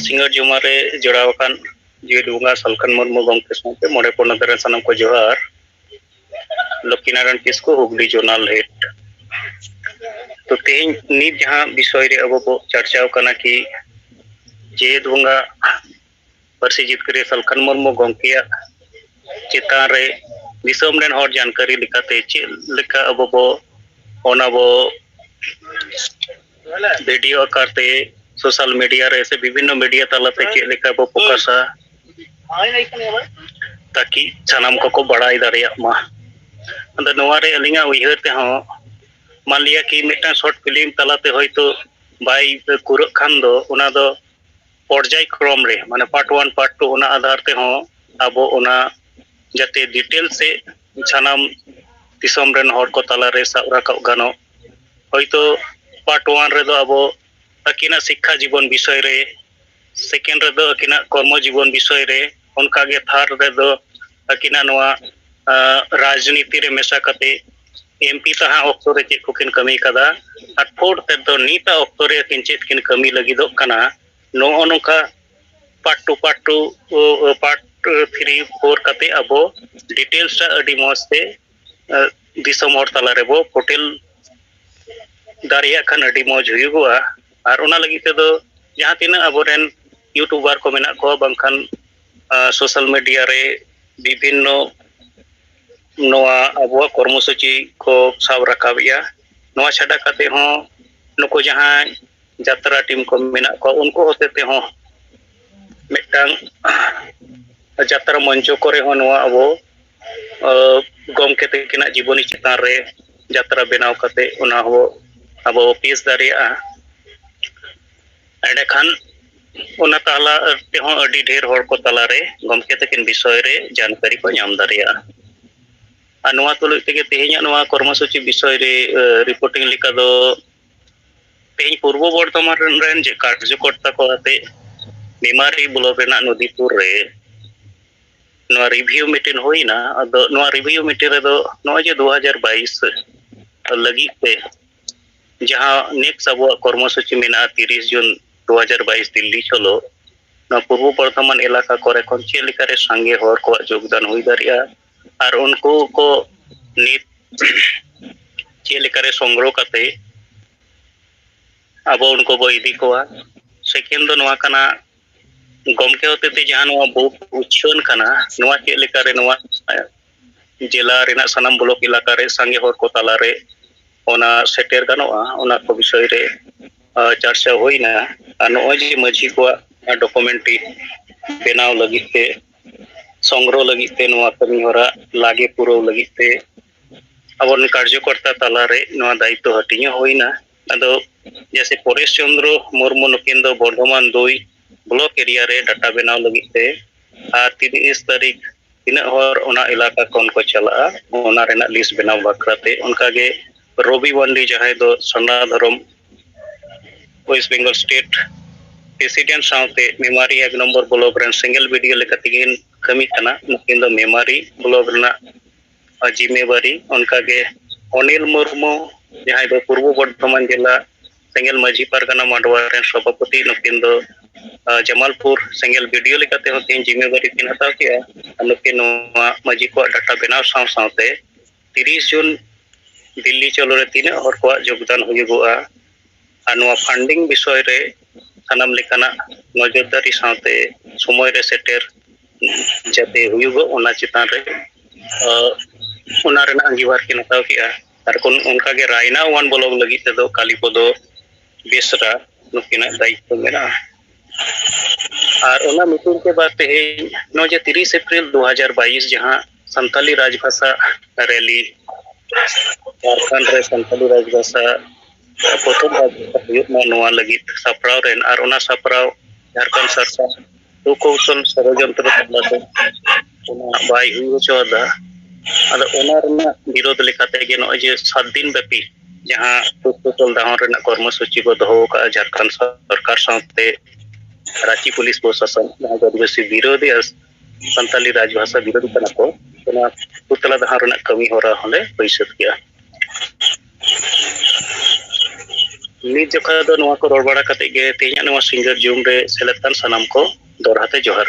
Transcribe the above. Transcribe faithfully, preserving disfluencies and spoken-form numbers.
ᱥᱤᱸᱜᱟᱹᱲ ᱡᱚᱢᱟ ᱨᱮ ᱡᱚᱲᱟᱣ ᱟᱠᱟᱱ ᱡᱤᱭᱟᱹᱲ ᱵᱚᱸᱜᱟ ᱥᱟᱞᱠᱷᱟᱱ ᱢᱩᱨᱢᱩ ᱜᱚᱢᱠᱮ ᱥᱟᱶᱛᱮ ᱢᱚᱬᱮ ᱯᱚᱱᱚᱛ ᱨᱮᱱ ᱥᱟᱱᱟᱢ ᱠᱚ ᱡᱚᱦᱟᱨ᱾ ᱞᱚᱠᱠᱷᱤᱱᱟᱨᱟᱭᱚᱱ ᱠᱤᱥᱠᱩ, ᱦᱩᱜᱽᱞᱤ ᱡᱳᱱᱟᱞ ᱦᱮᱰ᱾ ᱛᱚ, ᱛᱮᱦᱮᱧ ᱱᱤᱛ ᱡᱟᱦᱟᱸ ᱵᱤᱥᱚᱭ ᱨᱮ ᱟᱵᱚ ᱵᱚ ᱪᱟᱨᱪᱟᱣ ᱠᱟᱱᱟ ᱠᱤ ᱡᱮᱦᱮᱛᱩ ᱵᱚᱸᱜᱟ ᱯᱟᱹᱨᱥᱤ ᱡᱤᱛᱠᱟᱹᱨᱤᱭᱟᱹ ᱥᱟᱞᱠᱷᱟᱱ ᱢᱩᱨᱢᱩ ᱜᱚᱢᱠᱮᱭᱟᱜ ᱪᱮᱛᱟᱱ ᱨᱮ ᱫᱤᱥᱚᱢ ᱨᱮᱱ ᱦᱚᱲ ᱡᱟᱱᱠᱟᱨᱤ ᱞᱮᱠᱟᱛᱮ ᱪᱮᱫ ᱞᱮᱠᱟ ᱟᱵᱚ ᱵᱚ ᱚᱱᱟ ᱵᱚ ᱵᱷᱤᱰᱤᱭᱳ ᱟᱠᱟᱨ ᱛᱮ ᱥᱳᱥᱟᱞ ᱢᱤᱰᱤᱭᱟ ᱨᱮ ᱥᱮ ᱵᱤᱵᱷᱤᱱᱱᱚ ᱢᱤᱰᱤᱭᱟ ᱛᱟᱞᱟᱛᱮ ᱪᱮᱫ ᱞᱮᱠᱟ ᱵᱚ ᱯᱨᱚᱠᱟᱥᱟ, ᱛᱟᱠᱤ ᱥᱟᱱᱟᱢ ᱠᱚᱠᱚ ᱵᱟᱲᱟᱭ ᱫᱟᱲᱮᱭᱟᱜ ᱢᱟ᱾ ᱟᱫᱚ ᱱᱚᱣᱟ ᱨᱮ ᱟᱹᱞᱤᱧᱟᱜ ᱩᱭᱦᱟᱹᱨ ᱛᱮᱦᱚᱸ, ᱢᱟᱱ ᱞᱤᱭᱟ ᱠᱤ ᱢᱤᱫᱴᱟᱝ ᱥᱚᱨᱴ ᱯᱷᱤᱞᱢ ᱛᱟᱞᱟᱛᱮ ᱦᱚᱭᱛᱳ ᱵᱟᱭ ᱠᱩᱨᱟᱹᱜ ᱠᱷᱟᱱ ᱫᱚ, ᱚᱱᱟ ᱫᱚ ᱯᱚᱨᱡᱟᱭ ᱠᱨᱚᱢ ᱨᱮ, ᱢᱟᱱᱮ ᱯᱟᱨᱴ ᱳᱣᱟᱱ, ᱯᱟᱨᱴ ᱴᱩ, ᱚᱱᱟ ᱟᱫᱷᱟᱨ ᱛᱮᱦᱚᱸ ᱟᱵᱚ ᱚᱱᱟ ᱡᱟᱛᱮ ᱰᱤᱴᱮᱞ ᱥᱮ ᱥᱟᱱᱟᱢ ᱫᱤᱥᱚᱢ ᱨᱮᱱ ᱦᱚᱲ ᱠᱚ ᱛᱟᱞᱟᱨᱮ ᱥᱟᱵ ᱨᱟᱠᱟᱵ ᱜᱟᱱᱚᱜ᱾ ᱦᱚᱭᱛᱳ ᱯᱟᱨᱴ ᱳᱣᱟᱱ ᱨᱮᱫᱚ ᱟᱵᱚ ᱟᱹᱠᱤᱱᱟᱜ ᱥᱤᱠᱠᱷᱟ ᱡᱤᱵᱚᱱ ᱵᱤᱥᱚᱭ ᱨᱮ, ᱥᱮᱠᱮᱱᱰ ᱨᱮᱫᱚ ᱟᱹᱠᱤᱱᱟᱜ ᱠᱚᱨᱢᱚ ᱡᱤᱵᱚᱱ ᱵᱤᱥᱚᱭ ᱨᱮ, ᱚᱱᱠᱟᱜᱮ ᱛᱷᱟᱨᱰ ᱨᱮᱫᱚ ᱟᱹᱠᱤᱱᱟᱜ ᱱᱚᱣᱟ ᱟᱸ, ᱨᱟᱡᱽᱱᱤᱛᱤ ᱨᱮ ᱢᱮᱥᱟ ᱠᱟᱛᱮ ᱮᱢᱯᱤ ᱛᱟᱦᱮᱸ ᱚᱠᱛᱚ ᱨᱮ ᱪᱮᱫ ᱠᱚᱠᱤᱱ ᱠᱟᱹᱢᱤ ᱠᱟᱫᱟ, ᱟᱨ ᱯᱷᱳᱨᱛᱷ ᱨᱮᱫᱚ ᱱᱤᱛᱟᱜ ᱚᱠᱛᱚ ᱨᱮ ᱟᱹᱠᱤᱱ ᱪᱮᱫ ᱠᱤᱱ ᱠᱟᱹᱢᱤ ᱞᱟᱹᱜᱤᱫᱚᱜ ᱠᱟᱱᱟ᱾ ᱱᱚᱜᱼᱚ ᱱᱚᱝᱠᱟ part two, part two, part three, four ᱠᱟᱛᱮ ᱟᱵᱚ ᱰᱤᱴᱮᱞᱥ ᱴᱟᱜ ᱟᱹᱰᱤ ᱢᱚᱡᱽ ᱛᱮ ᱟᱸ, ᱫᱤᱥᱚᱢ ᱦᱚᱲ ᱛᱟᱞᱟ ᱨᱮᱵᱚ ᱯᱷᱳᱴᱮᱞ ᱫᱟᱲᱮᱭᱟᱜ ᱠᱷᱟᱱ ᱟᱹᱰᱤ ᱢᱚᱡᱽ ᱦᱩᱭᱩᱜᱚᱜᱼᱟ᱾ ᱟᱨ ᱚᱱᱟ ᱞᱟᱹᱜᱤᱫ ᱛᱮᱫᱚ ᱡᱟᱦᱟᱸ ᱛᱤᱱᱟᱹᱜ ᱟᱵᱚᱨᱮᱱ ᱭᱩᱴᱩᱵᱟᱨ ᱠᱚ ᱢᱮᱱᱟᱜ ᱠᱚᱣᱟ, ᱵᱟᱝᱠᱷᱟᱱ ᱥᱳᱥᱟᱞ ᱢᱤᱰᱤᱭᱟ ᱨᱮ ᱵᱤᱵᱷᱤᱱᱱᱚ ᱱᱚᱣᱟ ᱟᱵᱚᱣᱟᱜ ᱠᱚᱨᱢᱚᱥᱩᱪᱤ ᱠᱚ ᱥᱟᱵ ᱨᱟᱠᱟᱵᱮᱜᱼᱟ᱾ ᱱᱚᱣᱟ ᱪᱷᱟᱰᱟ ᱠᱟᱛᱮ ᱦᱚᱸ ᱱᱩᱠᱩ ᱡᱟᱦᱟᱸᱭ ᱡᱟᱛᱨᱟ ᱴᱤᱢ ᱠᱚ ᱢᱮᱱᱟᱜ ᱠᱚᱣᱟ, ᱩᱱᱠᱩ ᱦᱚᱛᱮ ᱛᱮᱦᱚᱸ ᱢᱤᱫᱴᱟᱝ ᱡᱟᱛᱨᱟ ᱢᱚᱧᱪᱚ ᱠᱚᱨᱮ ᱦᱚᱸ ᱱᱚᱣᱟ ᱟᱵᱚ, ᱟᱸ, ᱜᱚᱢᱠᱮ ᱛᱟᱹᱠᱤᱱᱟᱜ ᱡᱤᱵᱚᱱᱤ ᱪᱮᱛᱟᱱ ᱨᱮ ᱡᱟᱛᱨᱟ ᱵᱮᱱᱟᱣ ᱠᱟᱛᱮ ᱚᱱᱟ ᱦᱚᱸ ᱟᱵᱚ ᱯᱮᱥ ᱫᱟᱲᱮᱭᱟᱜᱼᱟ᱾ ᱮᱸᱰᱮᱠᱷᱟᱱ ᱚᱱᱟ ᱛᱟᱞᱟ ᱛᱮᱦᱚᱸ ᱟᱹᱰᱤ ᱰᱷᱮᱨ ᱦᱚᱲ ᱠᱚ ᱛᱟᱞᱟᱨᱮ ᱜᱚᱢᱠᱮ ᱛᱟᱹᱠᱤᱱ ᱵᱤᱥᱚᱭ ᱨᱮ ᱡᱟᱱᱠᱟᱨᱤ ᱠᱚ ᱧᱟᱢ ᱫᱟᱲᱮᱭᱟᱜᱼᱟ᱾ ᱟᱨ ᱱᱚᱣᱟ ᱛᱩᱞᱩᱡ ᱛᱮᱜᱮ ᱛᱮᱦᱮᱧᱟᱜ ᱱᱚᱣᱟ ᱠᱚᱨᱢᱚᱥᱩᱪᱤ ᱵᱤᱥᱚᱭ ᱨᱮ, ᱟᱸ, ᱨᱤᱯᱳᱨᱴᱤᱝ ᱞᱮᱠᱟ ᱫᱚ ᱛᱮᱦᱮᱧ ᱯᱩᱨᱵᱚ ᱵᱚᱨᱫᱷᱚᱢᱟᱱ ᱨᱮᱱ, ᱨᱮᱱ ᱡᱮ ᱠᱟᱨᱡᱚᱠᱚᱨᱛᱟ ᱠᱚ ᱟᱛᱮ ᱢᱮᱢᱟᱨᱤ ᱵᱞᱚᱠ ᱨᱮᱱᱟᱜ ᱱᱚᱫᱤᱯᱩᱨ ᱨᱮ ᱱᱚᱣᱟ ᱨᱤᱵᱷᱤᱭᱩ ᱢᱤᱴᱤᱝ ᱦᱩᱭᱱᱟ᱾ ᱟᱫᱚ ᱱᱚᱣᱟ ᱨᱤᱵᱷᱤᱭᱩ ᱢᱤᱴᱤᱝ ᱨᱮᱫᱚ ᱱᱚᱜᱼᱚᱭ ᱡᱮ ᱫᱩ ᱦᱟᱡᱟᱨ ᱵᱟᱭᱤᱥ ᱞᱟᱹᱜᱤᱫ ᱛᱮ ᱡᱟᱦᱟᱸ ᱱᱮᱠᱥᱴ ᱟᱵᱚᱣᱟᱜ ᱠᱚᱨᱢᱚᱥᱩᱪᱤ ᱢᱮᱱᱟᱜᱼᱟ, ᱛᱤᱨᱤᱥ ᱡᱩᱱ ᱫᱩ ᱦᱟᱡᱟᱨ ᱵᱟᱭᱤᱥ ᱫᱤᱞᱞᱤ ᱪᱚᱞᱚ, ᱱᱚᱣᱟ ᱯᱩᱨᱵᱚ ᱵᱚᱨᱫᱷᱚᱢᱟᱱ ᱮᱞᱟᱠᱟ ᱠᱚᱨᱮ ᱠᱷᱚᱱ ᱪᱮᱫ ᱞᱮᱠᱟᱨᱮ ᱥᱟᱸᱜᱮ ᱦᱚᱲ ᱠᱚᱣᱟᱜ ᱡᱳᱜᱽᱫᱟᱱ ᱦᱩᱭ ᱫᱟᱲᱮᱭᱟᱜᱼᱟ, ᱟᱨ ᱩᱱᱠᱩ ᱠᱚ ᱱᱤᱛ ᱪᱮᱫ ᱞᱮᱠᱟᱨᱮ ᱥᱚᱝᱜᱨᱚᱦᱚ ᱠᱟᱛᱮ ᱟᱵᱚ ᱩᱱᱠᱩ ᱵᱚ ᱤᱫᱤ ᱠᱚᱣᱟ᱾ ᱥᱮᱠᱮᱱᱰ ᱫᱚ ᱱᱚᱣᱟ ᱠᱟᱱᱟ, ᱜᱚᱢᱠᱮ ᱦᱚᱛᱮᱛᱮ ᱡᱟᱦᱟᱸ ᱱᱚᱣᱟ ᱵᱩᱠ ᱩᱪᱷᱟᱹᱱ ᱠᱟᱱᱟ, ᱱᱚᱣᱟ ᱪᱮᱫ ᱞᱮᱠᱟᱨᱮ ᱱᱚᱣᱟ ᱡᱮᱞᱟ ᱨᱮᱱᱟᱜ ᱥᱟᱱᱟᱢ ᱵᱞᱚᱠ ᱮᱞᱟᱠᱟ ᱨᱮ ᱥᱟᱸᱜᱮ ᱦᱚᱲ ᱠᱚ ᱛᱟᱞᱟᱨᱮ ᱚᱱᱟ ᱥᱮᱴᱮᱨ ᱜᱟᱱᱚᱜᱼᱟ, ᱚᱱᱟ ᱠᱚ ᱵᱤᱥᱚᱭ ᱨᱮ ᱟᱨ ᱪᱟᱨᱪᱟ ᱦᱩᱭᱱᱟ᱾ ᱟᱨ ᱱᱚᱜᱼᱚᱭ ᱡᱮ ᱢᱟᱹᱡᱷᱤ ᱠᱚᱣᱟᱜ ᱰᱚᱠᱩᱢᱮᱱᱴᱨᱤ ᱵᱮᱱᱟᱣ ᱞᱟᱹᱜᱤᱫ ᱛᱮ, ᱥᱚᱝᱜᱨᱚᱦᱚ ᱞᱟᱹᱜᱤᱫ ᱛᱮ, ᱱᱚᱣᱟ ᱠᱟᱹᱢᱤ ᱦᱚᱨᱟ ᱞᱟᱜᱮ ᱯᱩᱨᱟᱹᱣ ᱞᱟᱹᱜᱤᱫ ᱛᱮ ᱟᱵᱚᱨᱮᱱ ᱠᱟᱨᱡᱚᱠᱚᱨᱛᱟ ᱛᱟᱞᱟᱨᱮ ᱱᱚᱣᱟ ᱫᱟᱭᱤᱛᱛᱚ ᱦᱟᱹᱴᱤᱧ ᱦᱚᱸ ᱦᱩᱭᱱᱟ᱾ ᱟᱫᱚ ᱡᱮᱭᱥᱮ ᱯᱚᱨᱮᱥ ᱪᱚᱱᱫᱨᱚ ᱢᱩᱨᱢᱩ ᱱᱩᱠᱤᱱ ᱫᱚ ᱵᱚᱨᱫᱷᱚᱢᱟᱱ ᱫᱩᱭ ᱵᱞᱚᱠ ᱮᱨᱤᱭᱟ ᱨᱮ ᱰᱟᱴᱟ ᱵᱮᱱᱟᱣ ᱞᱟᱹᱜᱤᱫ ᱛᱮ ᱟᱨ ᱛᱤᱨᱤᱥ ᱛᱟᱹᱨᱤᱠᱷ ᱛᱤᱱᱟᱹᱜ ᱦᱚᱲ ᱚᱱᱟ ᱮᱞᱟᱠᱟ ᱠᱷᱚᱱ ᱠᱚ ᱪᱟᱞᱟᱜᱼᱟ, ᱚᱱᱟ ᱨᱮᱱᱟᱜ ᱞᱤᱥᱴ ᱵᱮᱱᱟᱣ ᱵᱟᱠᱷᱨᱟᱛᱮ᱾ ᱚᱱᱠᱟᱜᱮ ᱨᱚᱵᱤ ᱢᱟᱱᱰᱤ, ᱡᱟᱦᱟᱸᱭ ᱫᱚ ᱥᱟᱨᱱᱟ ᱫᱷᱚᱨᱚᱢ ᱳᱭᱮᱥᱴ ᱵᱮᱝᱜᱚᱞ ᱥᱴᱮᱴ ᱯᱨᱮᱥᱤᱰᱮᱱᱴ ᱥᱟᱶᱛᱮ ᱢᱮᱢᱟᱨᱤ ᱮᱠ ᱱᱚᱢᱵᱚᱨ ᱵᱞᱚᱠ ᱨᱮᱱ ᱥᱮᱸᱜᱮᱞ ᱵᱤᱰᱤᱭᱳ ᱞᱮᱠᱟᱛᱮᱠᱤᱱ ᱠᱟᱹᱢᱤ ᱠᱟᱱᱟ᱾ ᱱᱩᱠᱤᱱ ᱫᱚ ᱢᱮᱢᱟᱨᱤ ᱵᱞᱚᱠ ᱨᱮᱱᱟᱜ ᱡᱤᱢᱢᱮᱵᱟᱨᱤ᱾ ᱚᱱᱠᱟᱜᱮ ᱚᱱᱤᱞ ᱢᱩᱨᱢᱩ, ᱡᱟᱦᱟᱸᱭ ᱫᱚ ᱯᱩᱨᱵᱚ ᱵᱚᱨᱫᱷᱚᱢᱟᱱ ᱡᱮᱞᱟ ᱥᱮᱸᱜᱮᱞ ᱢᱟᱹᱡᱷᱤ ᱯᱟᱨᱜᱟᱱᱟ ᱢᱟᱰᱣᱟ ᱨᱮᱱ ᱥᱚᱵᱷᱟᱯᱚᱛᱤ, ᱱᱩᱠᱤᱱ ᱫᱚ ᱟᱨ, ᱡᱟᱢᱟᱞᱯᱩᱨ ᱥᱮᱸᱜᱮᱞ ᱵᱤᱰᱤᱭᱳ ᱞᱮᱠᱟᱛᱮ ᱦᱚᱸ ᱛᱮᱦᱮᱧ ᱡᱤᱢᱢᱮᱵᱟᱨᱤ ᱠᱤᱱ ᱦᱟᱛᱟᱣ ᱠᱮᱜᱼᱟ᱾ ᱟᱨ ᱱᱩᱠᱤᱱ ᱱᱚᱣᱟ ᱢᱟᱹᱡᱷᱤ ᱠᱚᱣᱟᱜ ᱰᱟᱴᱟ ᱵᱮᱱᱟᱣ ᱥᱟᱶ ᱥᱟᱶᱛᱮ ᱛᱤᱨᱤᱥ ᱡᱩᱱ ᱫᱤᱞᱞᱤ ᱪᱚᱞᱚ ᱨᱮ ᱛᱤᱱᱟᱹᱜ ᱦᱚᱲ ᱠᱚᱣᱟᱜ ᱡᱳᱜᱽᱫᱟᱱ ᱦᱩᱭᱩᱜᱚᱜᱼᱟ ᱟᱨ ᱱᱚᱣᱟ ᱯᱷᱟᱱᱰᱤᱝ ᱵᱤᱥᱚᱭ ᱨᱮ ᱥᱟᱱᱟᱢ ᱞᱮᱠᱟᱱᱟᱜ ᱱᱚᱡᱚᱨᱫᱟᱨᱤ ᱥᱟᱶᱛᱮ ᱥᱚᱢᱚᱭ ᱨᱮ ᱥᱮᱴᱮᱨ ᱡᱟᱛᱮ ᱦᱩᱭᱩᱜᱚᱜ, ᱚᱱᱟ ᱪᱮᱛᱟᱱ ᱨᱮ, ᱟᱨ, ᱚᱱᱟ ᱨᱮᱱᱟᱜ ᱟᱸᱜᱤᱵᱷᱟᱨ ᱠᱤᱱ ᱦᱟᱛᱟᱣ ᱠᱮᱜᱼᱟ᱾ ᱟᱨ ᱠᱚ ᱚᱱᱠᱟᱜᱮ ᱨᱟᱭᱱᱟ ᱳᱣᱟᱱ ᱵᱞᱚᱠ ᱞᱟᱹᱜᱤᱫ ᱛᱮᱫᱚ ᱠᱟᱞᱤᱯᱚᱫᱚ ᱵᱮᱥᱨᱟ ᱱᱩᱠᱤᱱᱟᱜ ᱫᱟᱭᱤᱛᱛᱚ ᱢᱮᱱᱟᱜᱼᱟ᱾ ᱟᱨ ᱚᱱᱟ ᱢᱤᱴᱤᱝ ᱠᱮ ᱵᱟᱫ ᱛᱮᱦᱮᱧ ᱱᱚᱜᱼᱚᱭ ᱡᱮ ᱛᱤᱨᱤᱥ ᱮᱯᱨᱤᱞ ᱫᱩ ᱦᱟᱡᱟᱨ ᱵᱟᱭᱤᱥ ᱡᱟᱦᱟᱸ ᱥᱟᱱᱛᱟᱞᱤ ᱨᱟᱡᱽᱵᱷᱟᱥᱟ ᱨᱮᱞᱤ, ᱡᱷᱟᱲᱠᱷᱚᱸᱰ ᱨᱮ ᱥᱟᱱᱛᱟᱞᱤ ᱨᱟᱡᱽᱵᱷᱟᱥᱟ ᱯᱨᱚᱛᱷᱚᱢ ᱨᱟᱡᱽᱵᱷᱟᱥᱟ ᱦᱩᱭᱩᱜ ᱢᱟ, ᱱᱚᱣᱟ ᱞᱟᱹᱜᱤᱫ ᱥᱟᱯᱲᱟᱣ ᱨᱮᱱ ᱟᱨ ᱚᱱᱟ ᱥᱟᱯᱲᱟᱣ ᱡᱷᱟᱲᱠᱷᱚᱸᱰ ᱥᱚᱨᱠᱟᱨ ᱥᱩᱠᱚᱣᱥᱚᱞ ᱥᱚᱲᱚᱡᱚᱱᱛᱨᱚ ᱛᱟᱞᱟᱛᱮ ᱚᱱᱟ ᱵᱟᱭ ᱦᱩᱭ ᱦᱚᱪᱚ ᱟᱫᱟ᱾ ᱟᱫᱚ ᱚᱱᱟ ᱨᱮᱱᱟᱜ ᱵᱤᱨᱳᱫᱷ ᱞᱮᱠᱟᱛᱮ ᱜᱮ ᱱᱚᱜᱼᱚᱭ ᱡᱮ ᱥᱟᱛ ᱫᱤᱱ ᱵᱮᱯᱤ ᱡᱟᱦᱟᱸ ᱥᱩᱠᱚᱣᱥᱚᱞ ᱫᱟᱦᱚᱱ ᱨᱮᱱᱟᱜ ᱠᱚᱨᱢᱚᱥᱩᱪᱤ ᱵᱚ ᱫᱚᱦᱚ ᱟᱠᱟᱫᱼᱟ ᱡᱷᱟᱲᱠᱷᱚᱸᱰ ᱥᱚᱨᱠᱟᱨ ᱥᱟᱶᱛᱮ ᱨᱟᱸᱪᱤ ᱯᱩᱞᱤᱥ ᱯᱨᱚᱥᱟᱥᱚᱱ, ᱡᱟᱦᱟᱸ ᱫᱚ ᱟᱹᱫᱤᱵᱟᱹᱥᱤ ᱵᱤᱨᱳᱫᱷᱤ ᱟᱨ ᱥᱟᱱᱛᱟᱞᱤ ᱨᱟᱡᱽᱵᱷᱟᱥᱟ ᱵᱤᱨᱳᱫᱷᱤ ᱠᱟᱱᱟ ᱠᱚ, ᱚᱱᱟ ᱯᱩᱛᱞᱟ ᱫᱟᱦᱚᱱ ᱨᱮᱱᱟᱜ ᱠᱟᱹᱢᱤ ᱦᱚᱨᱟ ᱦᱚᱸᱞᱮ ᱦᱩᱭ ᱥᱟᱹᱛ ᱠᱮᱜᱼᱟ᱾ ᱱᱤᱛ ᱡᱚᱠᱷᱟ ᱫᱚ ᱱᱚᱣᱟ ᱠᱚ ᱨᱚᱲ ᱵᱟᱲᱟ ᱠᱟᱛᱮ ᱜᱮ ᱛᱮᱦᱮᱧᱟᱜ ᱱᱚᱣᱟ ᱥᱤᱝᱜᱟᱨ ᱡᱩᱢ ᱨᱮ ᱥᱮᱞᱮᱫ ᱠᱟᱱ ᱥᱟᱱᱟᱢ ᱠᱚ ᱫᱚᱦᱲᱟ ᱛᱮ ᱡᱚᱦᱟᱨ᱾